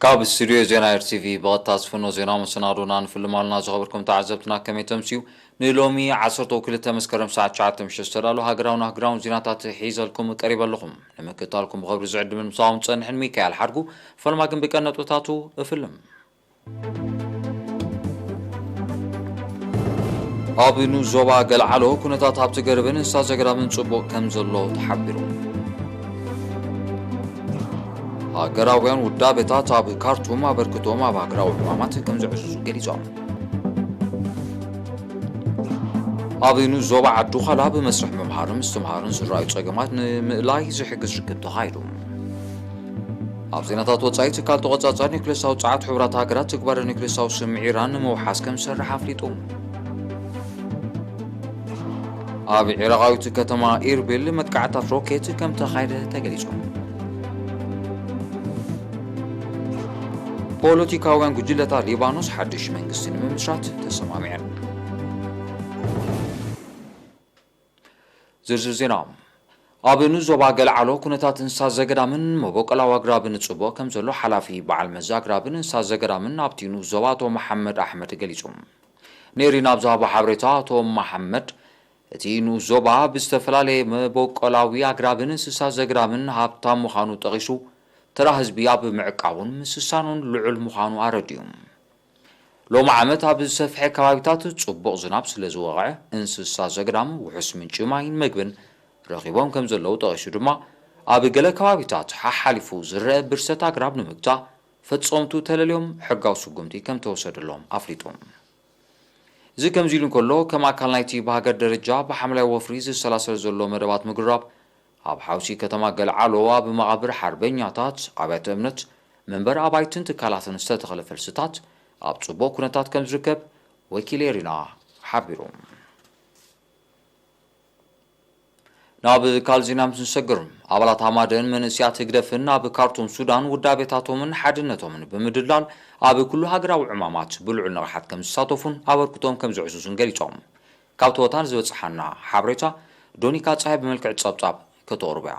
ካብ ስቱድዮ ዜና ኤር ቲ ቪ ብቐጥታ ዝፍኖ ዜና መሰናዶና ንፍልም ኣለና። ዝኸበርኩም ተዓዘብትና ከመይ ተምስዩ? ንሎሚ ዓሰርተ ክልተ መስከረም ሰዓት ትሽዓተ ምሽት ዝተዳለዉ ሃገራውን ኣህጉራውን ዜናታት ሒዘልኩም ቀሪበ ኣለኹም። ንምክትታልኩም ብኽብሪ ዝዕድምን ምሳኹም ዝጸንሕን ሚካኤል ሓድጉ። ፈለማ ግን ብቀንዲ ነጥብታቱ እፍልም። ኣብ ንኡስ ዞባ ገልዓሎ ኩነታት ሃብቲ ገርብን እንስሳ ዘገዳምን ጽቡቕ ከም ዘሎ ተሓቢሩ። ሃገራውያን ውዳቤታት ኣብ ካርቱም ኣበርክቶም ኣብ ሃገራዊ ዕማማት ከም ዘዕዝዙ ገሊጾም። ኣብ ንኡስ ዞባ ዓዲ ዃላ ብመስርሕ ምምሃርን ምስትምሃርን ዝረኣዩ ጸገማት ንምእላይ ዝሕግዝ ርክብ ተኻይዱ። ኣብ ዜናታት ወጻኢ፣ ትካል ተቖጻጻሪ ኒውክሌሳዊ ጸዓት ሕቡራት ሃገራት ትግባረ ኒውክሌሳዊ ስምዒ ኢራን ንምውሓስ ከም ዝሰርሕ ኣፍሊጡ። ኣብ ዒራቓዊት ከተማ ኢርቢል መጥቃዕታት ሮኬት ከም ተኻየደ ተገሊጹ። ፖለቲካውያን ጉጅለታት ሊባኖስ ሓድሽ መንግስቲ ንምምስራት ተሰማሚዐን። ዝርዝር ዜና። ኣብ ንኡስ ዞባ ገልዓሎ ኩነታት እንስሳ ዘገዳምን መበቆላዊ ኣግራብን ጽቡቕ ከም ዘሎ ሓላፊ በዓል መዚ ኣግራብን እንስሳ ዘገዳምን ኣብቲ ንኡስ ዞባ ኣቶ መሓመድ ኣሕመድ ገሊጹ። ንኤሪና ኣብ ዝሃቦ ሓበሬታ ኣቶ መሓመድ፣ እቲ ንኡስ ዞባ ብዝተፈላለየ መበቆላዊ ኣግራብን እንስሳ ዘገዳምን ሃብታም ምዃኑ ጠቒሱ፣ ተራ ህዝቢ ኣብ ምዕቃቡን ምስሳኑን ልዑል ምዃኑ ኣረዲኡ። ሎሚ ዓመት ኣብ ዝሰፍሐ ከባቢታት ጽቡቕ ዝናብ ስለ ዝወቕዐ፣ እንስሳ ዘገዳም ውሑስ ምንጪ ማይን መግብን ረኺቦም ከም ዘለዉ ጠቒሱ ድማ፣ ኣብ ገለ ከባቢታት ሓሓሊፉ ዝረአ ብርሰት ኣግራብ ንምግታእ ፈጸምቱ ተለልዮም ሕጋዊ ስጉምቲ ከም ተወሰደሎም ኣፍሊጡ። እዚ ከምዚ ኢሉ እንከሎ፣ ከም ኣካል ናይቲ ብሃገር ደረጃ ብሓምላይ ወፍሪ ዝሰላሰል ዘሎ መደባት ምግራብ፣ ኣብ ሓውሲ ከተማ ገልዓሎ ኣብ መቓብር ሓርበኛታት፣ ኣብያተ እምነት፣ መንበሪ ኣባይትን ትካላትን ዝተተኽለ ፈልስታት ኣብ ጽቡቕ ኩነታት ከም ዝርከብ ወኪል ኤሪና ሓቢሩ። ናብ ካልእ ዜና ምስ ንሰግር፣ ኣባላት ሃማደን መንእሰያት ህግደፍን ኣብ ካርቱም ሱዳን ውዳቤታቶምን ሓድነቶምን ብምድልዳል ኣብ ኩሉ ሃገራዊ ዕማማት ብልዑል ንቕሓት ከም ዝሳተፉን ኣበርክቶም ከም ዘዕዝዙን ገሊጾም። ካብ ተወታን ዝበጽሓና ሓበሬታ ዶኒካ ጸሃይ ብመልክዕ ጸብጻብ ከተቕርቦ እያ።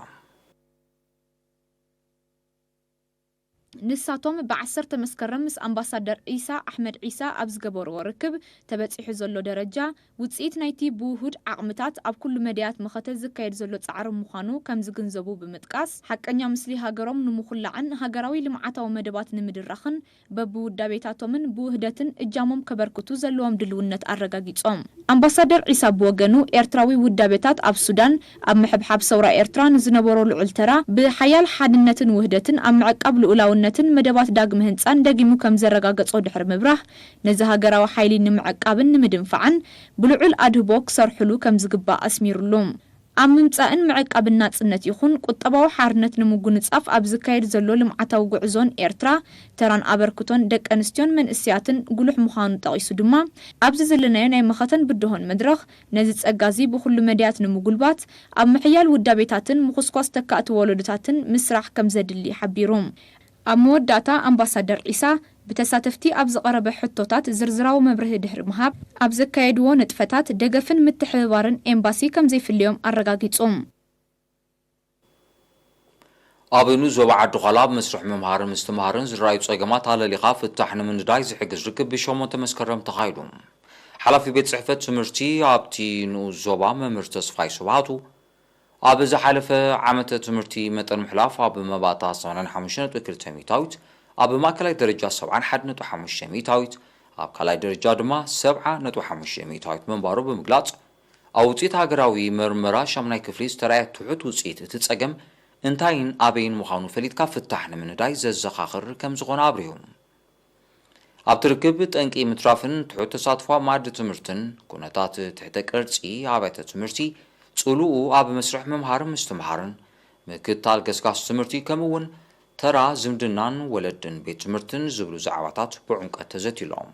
ንሳቶም ብዓሰርተ መስከረም ምስ ኣምባሳደር ዒሳ ኣሕመድ ዒሳ ኣብ ዝገበርዎ ርክብ፣ ተበጺሑ ዘሎ ደረጃ ውጽኢት ናይቲ ብውሁድ ዓቕምታት ኣብ ኩሉ መዳያት መኸተ ዝካየድ ዘሎ ጻዕሪ ምዃኑ ከም ዝግንዘቡ ብምጥቃስ፣ ሓቀኛ ምስሊ ሃገሮም ንምኹላዕን ሃገራዊ ልምዓታዊ መደባት ንምድራኽን በብውዳቤታቶምን ብውህደትን እጃሞም ከበርክቱ ዘለዎም ድልውነት ኣረጋጊጾም። ኣምባሳደር ዒሳ ብወገኑ፣ ኤርትራዊ ውዳቤታት ኣብ ሱዳን ኣብ ምሕብሓብ ሰውራ ኤርትራ ንዝነበሮ ልዑል ተራ፣ ብሓያል ሓድነትን ውህደትን ኣብ ምዕቃብ ልኡላውነትን መደባት ዳግመ ህንጻን ደጊሙ ከም ዘረጋገጾ ድሕሪ ምብራህ፣ ነዚ ሃገራዊ ሓይሊ ንምዕቃብን ንምድንፋዕን ብልዑል ኣድህቦ ክሰርሕሉ ከም ዝግባእ ኣስሚሩሉ። ኣብ ምምጻእን ምዕቃብን ናጽነት ይኹን ቁጠባዊ ሓርነት ንምጉንጻፍ ኣብ ዝካየድ ዘሎ ልምዓታዊ ጉዕዞን ኤርትራ፣ ተራን ኣበርክቶን ደቂ ኣንስትዮን መንእሰያትን ጉሉሕ ምዃኑ ጠቒሱ ድማ፣ ኣብዚ ዘለናዮ ናይ መኸተን ብድሆን መድረኽ፣ ነዚ ጸጋ እዚ ብኹሉ መዳያት ንምጉልባት፣ ኣብ ምሕያል ውዳቤታትን ምኹስኳስ ተካእቲ ወለዶታትን ምስራሕ ከም ዘድሊ ሓቢሩ። ኣብ መወዳእታ፣ ኣምባሳደር ዒሳ ብተሳተፍቲ ኣብ ዝቐረበ ሕቶታት ዝርዝራዊ መብርሂ ድሕሪ ምሃብ፣ ኣብ ዘካየድዎ ንጥፈታት ደገፍን ምትሕብባርን ኤምባሲ ከም ዘይፍለዮም ኣረጋጊጹ። ኣብ ንኡስ ዞባ ዓዲ ዃላ ኣብ መስርሕ ምምሃርን ምስትምሃርን ዝረኣዩ ጸገማት ኣለሊኻ ፍታሕ ንምንዳይ ዝሕግዝ ርክብ ብሸሞንተ መስከረም ተኻይዱ። ሓላፊ ቤት ጽሕፈት ትምህርቲ ኣብቲ ንኡስ ዞባ መምህር ተስፋይ ስብሃቱ፣ ኣብ ዝሓለፈ ዓመተ ትምህርቲ መጠን ምሕላፍ ኣብ መባእታ ሰማንያን ሓሙሽተ ነጥቢ ክልተ ሚእታዊት፣ ኣብ ማእከላይ ደረጃ ሰብዓን ሓደን ነጥቢ ሓሙሽተ ሚእታዊት፣ ኣብ ካልኣይ ደረጃ ድማ ሰብዓ ነጥቢ ሓሙሽተ ሚእታዊት ምንባሩ ብምግላጽ፣ ኣብ ውጽኢት ሃገራዊ መርመራ ሻምናይ ክፍሊ ዝተራእየ ትሑት ውጽኢት እቲ ጸገም እንታይን ኣበይን ምዃኑ ፈሊጥካ ፍታሕ ንምንዳይ ዘዘኻኽር ከም ዝኾነ ኣብሪሁ። ኣብቲ ርክብ፣ ጠንቂ ምትራፍን ትሑት ተሳትፎ ኣብ መኣዲ ትምህርትን፣ ኩነታት ትሕተ ቅርጺ ኣብያተ ትምህርቲ፣ ጽልኡ ኣብ መስርሕ ምምሃር ምስትምሃርን፣ ምክትታል ገስጋስ ትምህርቲ፣ ከምኡ እውን ተራ ዝምድናን ወለድን ቤት ትምህርትን ዝብሉ ዛዕባታት ብዕምቀት ተዘትዩ ኣሎ።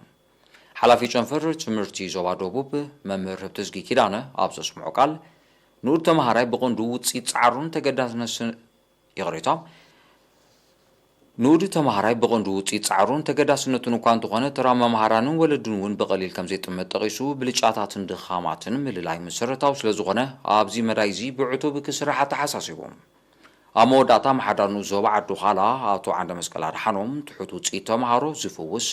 ሓላፊ ጨንፈር ትምህርቲ ዞባ ደቡብ መምህር ህብተዝጊ ኪዳነ ኣብ ዘስምዖ ቃል፣ ንኡድ ተመሃራይ ብቐንዱ ውጽኢት ጻዕሩን ተገዳስነት ስ-፣ ይቕሬታ፣ ንኡድ ተመሃራይ ብቐንዱ ውጽኢት ጻዕሩን ተገዳስነቱን እኳ እንተኾነ፣ ተራ መምሃራንን ወለዱን እውን ብቐሊል ከም ዘይጥመት ጠቒሱ፣ ብልጫታትን ድኻማትን ምልላይ መሰረታዊ ስለ ዝኾነ፣ ኣብዚ መዳይ እዚ ብዕቱብ ክስራሕ ኣተሓሳሲቡ። ኣብ መወዳእታ፣ ኣመሓዳር ንኡስ ዞባ ዓዲ ዃላ ኣቶ ዓንደ መስቀል ኣድሓኖም፣ ትሑት ውፅኢት ተምሃሮ ዝፍውስ፣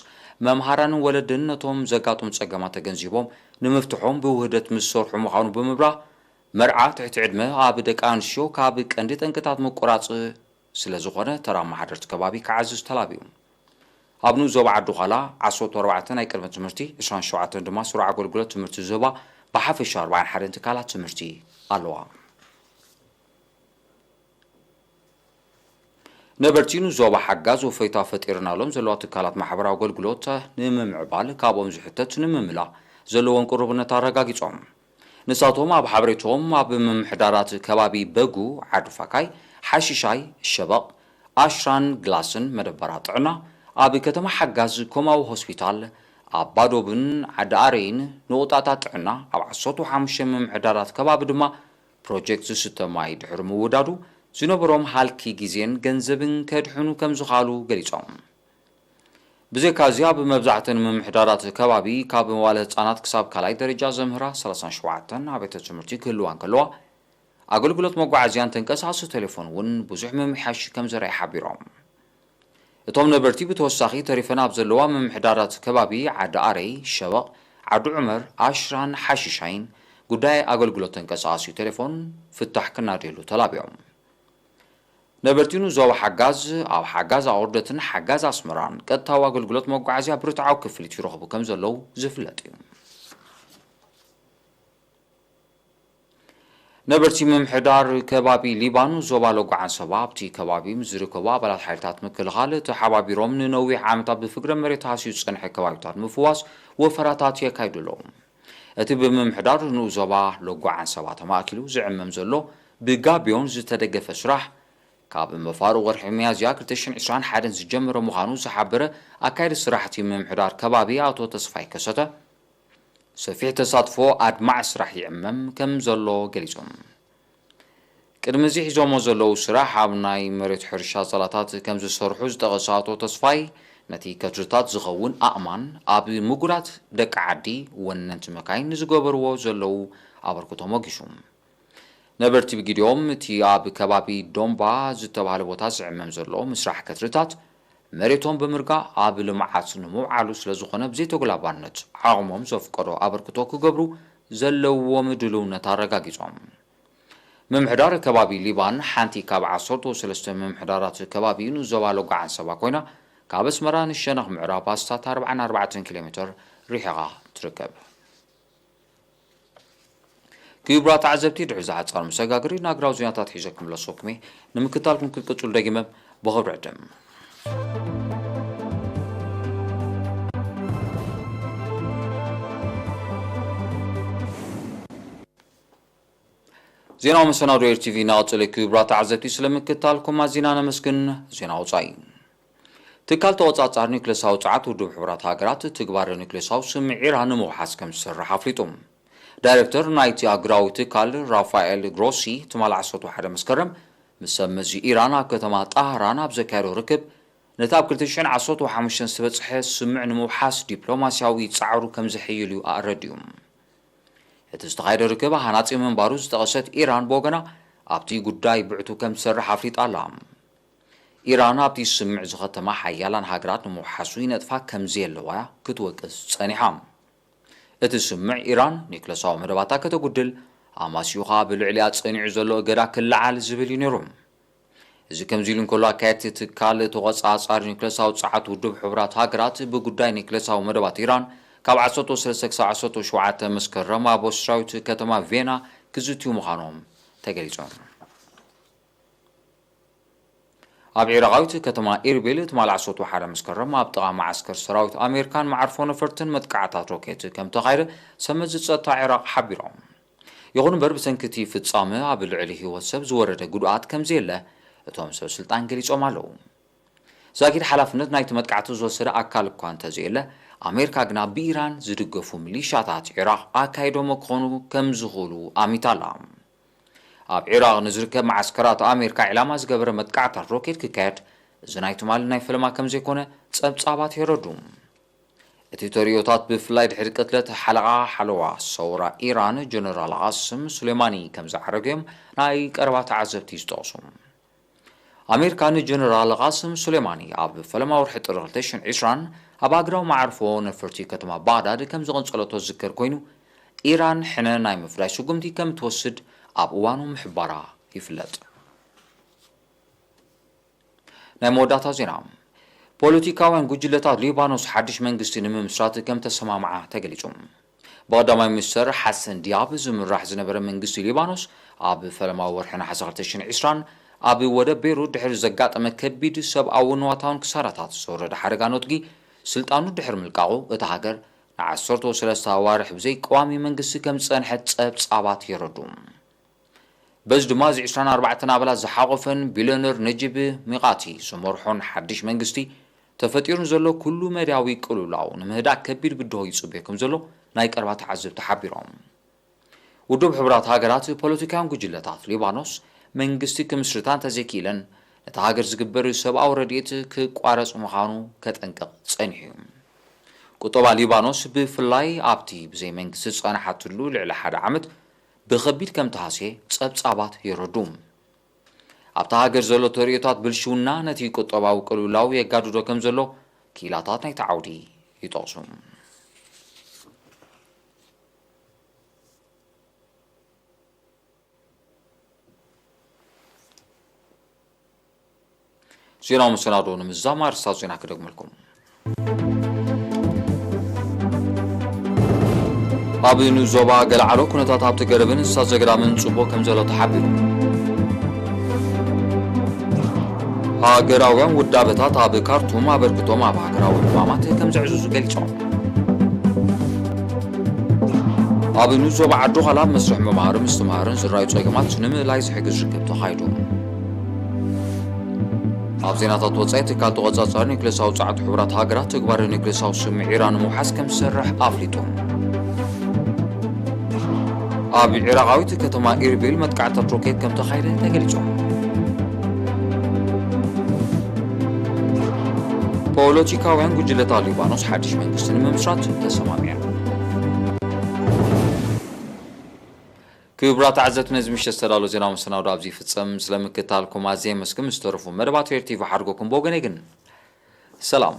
መምሃራንን ወለድን ነቶም ዘጋጥሙ ፀገማት ተገንዚቦም ንምፍትሖም ብውህደት ምስ ዝሰርሑ ምዃኑ ብምብራህ፣ መርዓ ትሕቲ ዕድመ ኣብ ደቂ ኣንስትዮ ካብ ቀንዲ ጠንቅታት ምቁራፅ ስለ ዝኾነ፣ ተራ ኣመሓደርቲ ከባቢ ክዓዝዝ ተላብዩ። ኣብ ንኡስ ዞባ ዓዲ ዃላ ዓሰርተ ኣርባዕተ ናይ ቅድመ ትምህርቲ፣ ዕስራን ሸውዓተን ድማ ስሩዕ ኣገልግሎት ትምህርቲ ዝህባ ብሓፈሻ ኣርባዓን ሓደን ትካላት ትምህርቲ ኣለዋ። ነበርቲ ንኡስ ዞባ ሓጋዝ ወፈይታ ፈጢርናሎም ዘለዋ ትካላት ማሕበራዊ ኣገልግሎት ንምምዕባል ካብኦም ዝሕተት ንምምላእ ዘለዎም ቅሩብነት ኣረጋጊጾም። ንሳቶም ኣብ ሓበሬቶም ኣብ ምምሕዳራት ከባቢ በጉ፣ ዓዲ ፋካይ፣ ሓሽሻይ፣ ሸበቕ፣ ኣሽራን ግላስን መደበራት ጥዕና፣ ኣብ ከተማ ሓጋዝ ኮማዊ ሆስፒታል፣ ኣብ ባዶብን ዓዲ ኣረይን ንቑጣታት ጥዕና፣ ኣብ ዓሰርተ ሓሙሽተ ምምሕዳራት ከባቢ ድማ ፕሮጀክት ዝስተ ማይ ድሕሪ ምውዳዱ ዝነበሮም ሃልኪ ግዜን ገንዘብን ከድሕኑ ከም ዝኻሉ ገሊጾም። ብዘይካዚ ኣብ መብዛሕተን ምምሕዳራት ከባቢ ካብ መዋለ ህጻናት ክሳብ ካልኣይ ደረጃ ዘምህራ ሰላሳን ሸውዓተን ኣብያተ ትምህርቲ ክህልዋ እንከለዋ ኣገልግሎት መጓዓዝያን ተንቀሳቓሲ ቴሌፎን እውን ብዙሕ ምምሕያሽ ከም ዘርኣየ ሓቢሮም። እቶም ነበርቲ ብተወሳኺ ተሪፈን ኣብ ዘለዋ ምምሕዳራት ከባቢ ዓዲ ኣረይ፣ ሸበቕ፣ ዓዲ ዑመር፣ ኣሽራን ሓሽሻይን ጉዳይ ኣገልግሎት ተንቀሳቓሲ ቴሌፎን ፍታሕ ክናድየሉ ተላብዮም። ነበርቲ ንኡስ ዞባ ሓጋዝ ኣብ ሓጋዝ ኣቑርደትን ሓጋዝ ኣስመራን ቀጥታዊ ኣገልግሎት መጓዓዝያ ብርትዓዊ ክፍሊት ይረኽቡ ከም ዘለዉ ዝፍለጥ እዩ። ነበርቲ ምምሕዳር ከባቢ ሊባኖስ ዞባ ሎጎ ዓንሰባ ኣብቲ ከባቢ ምስ ዝርከቡ ኣባላት ሓይልታት ምክልኻል ተሓባቢሮም ንነዊሕ ዓመታት ብፍግረ መሬት ሃስዩ ዝጸንሐ ከባቢታት ምፍዋስ ወፈራታት የካይዱ ኣለዉ። እቲ ብምምሕዳር ንኡስ ዞባ ሎጎ ዓንሰባ ተማእኪሉ ዝዕመም ዘሎ ብጋቢዮን ዝተደገፈ ስራሕ ካብ መፋርቕ ወርሒ ሚያዝያ ክልተ ሽሕን ዕስራን ሓደን ዝጀመረ ምዃኑ ዝሓበረ ኣካያዲ ስራሕቲ ምምሕዳር ከባቢ ኣቶ ተስፋይ ከሰተ፣ ሰፊሕ ተሳትፎ ኣድማዒ ስራሕ ይዕመም ከም ዘሎ ገሊጹ። ቅድሚ እዚ ሒዞሞ ዘለዉ ስራሕ ኣብ ናይ መሬት ሕርሻ ጻላታት ከም ዝሰርሑ ዝጠቐሰ ኣቶ ተስፋይ፣ ነቲ ከትርታት ዝኸውን ኣእማን ኣብ ምጉዳት ደቂ ዓዲ ወነንቲ መካይን ንዝገበርዎ ዘለዉ ኣበርክቶ ሞጊሱ። ነበርቲ ብግዲኦም፣ እቲ ኣብ ከባቢ ዶምባ ዝተባህለ ቦታ ዝዕመም ዘሎ ምስራሕ ከትርታት፣ መሬቶም ብምርጋእ ኣብ ልምዓት ንምውዓሉ ስለ ዝኾነ፣ ብዘይተጉላባነት ዓቕሞም ዘፍቀዶ ኣበርክቶ ክገብሩ ዘለዎም ድልውነት ኣረጋጊጾም። ምምሕዳር ከባቢ ሊባን ሓንቲ ካብ ዓሰርተ ሰለስተ ምምሕዳራት ከባቢ ንዞባ ሎጎ ዓንሰባ ኮይና፣ ካብ ኣስመራ ንሸነኽ ምዕራብ ኣስታት ኣርባዓን ኣርባዕተን ኪሎ ሜትር ርሒቓ ትርከብ። ክቡራት ተዓዘብቲ፣ ድሕሪ እዚ ሓጻር መሰጋገሪ ናግራዊ ዜናታት ሒዘ ክምለሰኩም እየ። ንምክታልኩም ክትቅጽሉ ደጊመ ብኽብሪ ዕድም። ዜናዊ መሰናዶ ኤር ቲቪ እናቐጸለ። ክቡራት ተዓዘብቲ፣ ስለ ምክታልኩም ኣዚና ነመስግን። ዜና ወጻኢ። ትካል ተቖጻጻሪ ኒውክለሳዊ ጸዓት ውድብ ሕቡራት ሃገራት፣ ትግባረ ኒውክለሳዊ ስምምዕ ኢራን ንምውሓስ ከም ዝሰርሕ ኣፍሊጡ። ዳይሬክተር ናይቲ ኣህጉራዊ ትካል ራፋኤል ግሮሲ፣ ትማሊ ዓሰርተ ሓደ መስከረም ምስ ሰብ መዚ ኢራን ኣብ ከተማ ጣህራን ኣብ ዘካየዶ ርክብ፣ ነቲ ኣብ ክልተ ሽሕን ዓሰርተ ሓሙሽተን ዝተበጽሐ ስምምዕ ንምውሓስ ዲፕሎማስያዊ ጻዕሩ ከም ዘሐይል እዩ ኣረዲኡ። እቲ ዝተኻየደ ርክብ ሃናጺ ምንባሩ ዝጠቐሰት ኢራን ብወገና፣ ኣብቲ ጉዳይ ብዕቱብ ከም ትሰርሕ ኣፍሊጣ ኣላ። ኢራን ኣብቲ ስምምዕ ዝኸተማ ሓያላን ሃገራት ንምውሓሱ ይነጥፋ ከም ዘየለዋ ክትወቅስ ጸኒሓ። እቲ ስምምዕ፣ ኢራን ኒውክለሳዊ መደባታ ከተጉድል፣ ኣማሲኡ ኸኣ ብልዕሊኣ ጸኒዑ ዘሎ እገዳ ክለዓል ዝብል እዩ ነይሩ። እዚ ከምዚ ኢሉ እንከሎ፣ ኣካየድቲ ትካል ተቖጻጻሪ ኒውክለሳዊ ጸዓት ውድብ ሕቡራት ሃገራት ብጉዳይ ኒውክለሳዊ መደባት ኢራን፣ ካብ ዓሰርተ ሰለስተ ክሳብ ዓሰርተ ሸውዓተ መስከረም ኣብ ኦስትራዊት ከተማ ቬና ክዝትዩ ምዃኖም ተገሊጹ። ኣብ ዒራቓዊት ከተማ ኢርቢል ትማሊ ዓሰርተ ሓደ መስከረም ኣብ ጥቓ መዓስከር ሰራዊት ኣሜሪካን መዓርፎ ነፈርትን መጥቃዕታት ሮኬት ከም ተኻየደ ሰመዚ ጸጥታ ዒራቕ ሓቢሮም። ይኹን እምበር፣ ብሰንኪ እቲ ፍጻመ ኣብ ልዕሊ ህይወት ሰብ ዝወረደ ጉድኣት ከም ዘየለ እቶም ሰብ ስልጣን ገሊጾም ኣለዉ። ዛጊድ ሓላፍነት ናይቲ መጥቃዕቲ ዝወሰደ ኣካል እኳ እንተዘየለ፣ ኣሜሪካ ግና ብኢራን ዝድገፉ ሚሊሻታት ዒራቕ ኣካይዶሞ ክኾኑ ከም ዝኽእሉ ኣሚታ ኣላ። ኣብ ዒራቕ ንዝርከብ መዓስከራት ኣሜሪካ ዒላማ ዝገበረ መጥቃዕታት ሮኬት ክካየድ፣ እዚ ናይ ትማሊ ናይ ፈለማ ከም ዘይኮነ ጸብጻባት የረዱ። እቲ ተርእዮታት፣ ብፍላይ ድሕሪ ቅትለት ሓለቓ ሓለዋ ሰውራ ኢራን ጀነራል ቃስም ሱሌማኒ ከም ዝዓረገ እዮም ናይ ቀረባ ተዓዘብቲ ዝጠቕሱ። ኣሜሪካ ንጀነራል ቃስም ሱሌማኒ ኣብ ፈለማ ወርሒ ጥሪ ክልተ ሽሕን ዕስራን ኣብ ኣገራዊ መዓርፎ ነፈርቲ ከተማ ባግዳድ ከም ዘቐንጸለቶ ዝዝከር ኮይኑ፣ ኢራን ሕነ ናይ ምፍዳይ ስጉምቲ ከም ትወስድ ኣብ እዋኑ ምሕባራ ይፍለጥ። ናይ መወዳእታ ዜና። ፖለቲካውያን ጉጅለታት ሊባኖስ ሓድሽ መንግስቲ ንምምስራት ከም ተሰማምዓ ተገሊጹ። ብቐዳማይ ሚኒስተር ሓሰን ዲያብ ዝምራሕ ዝነበረ መንግስቲ ሊባኖስ ኣብ ፈለማዊ ወርሒ ነሓሰ ክልተ ሽሕን ዕስራን ኣብ ወደብ ቤይሩት ድሕሪ ዘጋጠመ ከቢድ ሰብኣውን ንዋታውን ክሳራታት ዝወረደ ሓደጋ ነትጒ ስልጣኑ ድሕሪ ምልቃቑ እታ ሃገር ንዓሰርተ ሰለስተ ኣዋርሕ ብዘይ ቀዋሚ መንግስቲ ከም ዝጸንሐት ጸብጻባት የረዱ። በዚ ድማ እዚ ዕስራን ኣርባዕተን ኣባላት ዝሓቖፈን ቢልዮነር ነጂብ ሚቓቲ ዝመርሖን ሓድሽ መንግስቲ ተፈጢሩ ንዘሎ ኩሉ መዳያዊ ቅልውላው ንምህዳእ ከቢድ ብድሆ ይጽበዮ ከም ዘሎ ናይ ቀረባ ተዓዘብቲ ሓቢሮም። ውድብ ሕቡራት ሃገራት ፖለቲካውያን ጉጅለታት ሊባኖስ መንግስቲ ክምስርታ እንተዘይክኢለን ነታ ሃገር ዝግበር ሰብኣዊ ረድኤት ክቋረጽ ምዃኑ ከጠንቅቕ ጸኒሑ እዩ። ቁጠባ ሊባኖስ ብፍላይ ኣብቲ ብዘይ መንግስቲ ዝጸንሓትሉ ልዕሊ ሓደ ዓመት ብኸቢድ ከም ተሃስየ ጸብጻባት የረዱ። ኣብታ ሃገር ዘሎ ተርእዮታት ብልሽውና ነቲ ቁጠባዊ ቅልውላው የጋድዶ ከም ዘሎ ክኢላታት ናይቲ ዓውዲ ይጠቕሱ። ዜናዊ መሰናዶ ንምዝዛም ኣርእስታት ዜና ክደግመልኩም። ኣብ ንዞባ ገለዓሎ ኩነታት ሃብቲ ገረብን እንስሳ ዘገዳምን ጽቡቕ ከም ዘሎ ተሓቢሩ። ሃገራውያን ውዳበታት ኣብ ካርቱም ኣበርክቶም ኣብ ሃገራዊ ዕማማት ከም ዘዕዝዙ ገሊጾም። ኣብ ንዞባ ዓዲ ዃላ ኣብ መስርሕ ምምሃር ምስትምሃርን ዝረኣዩ ጸገማት ንምእላይ ዝሕግዝ ርክብ ተኻይዱ። ኣብ ዜናታት ወጻኢ፣ ትካል ተቖጻጻሪ ኒውክሌሳዊ ጸዓት ሕቡራት ሃገራት ተግባር ኒውክሌሳዊ ስምዒራ ንምውሓስ ከም ዝሰርሕ ኣፍሊጡ። ኣብ ዒራቓዊት ከተማ ኢርቢል መጥቃዕታት ሮኬት ከም ተኻይደ ተገሊጹ። ፖለቲካውያን ጉጅለታት ሊባኖስ ሓድሽ መንግስቲ ንምምስራት ተሰማሚዐን። ክቡራት ተዓዘብቲ፣ ነዚ ምሸት ዝተዳሎ ዜናዊ መሰናዶ ኣብዚ ይፍጸም። ስለ ምክትታልኩም ኣዝየ የመስግን። ምስ ተረፉ መደባት ኤር ቲቪ ሓድጎኩም። ብወገነይ ግን ሰላም።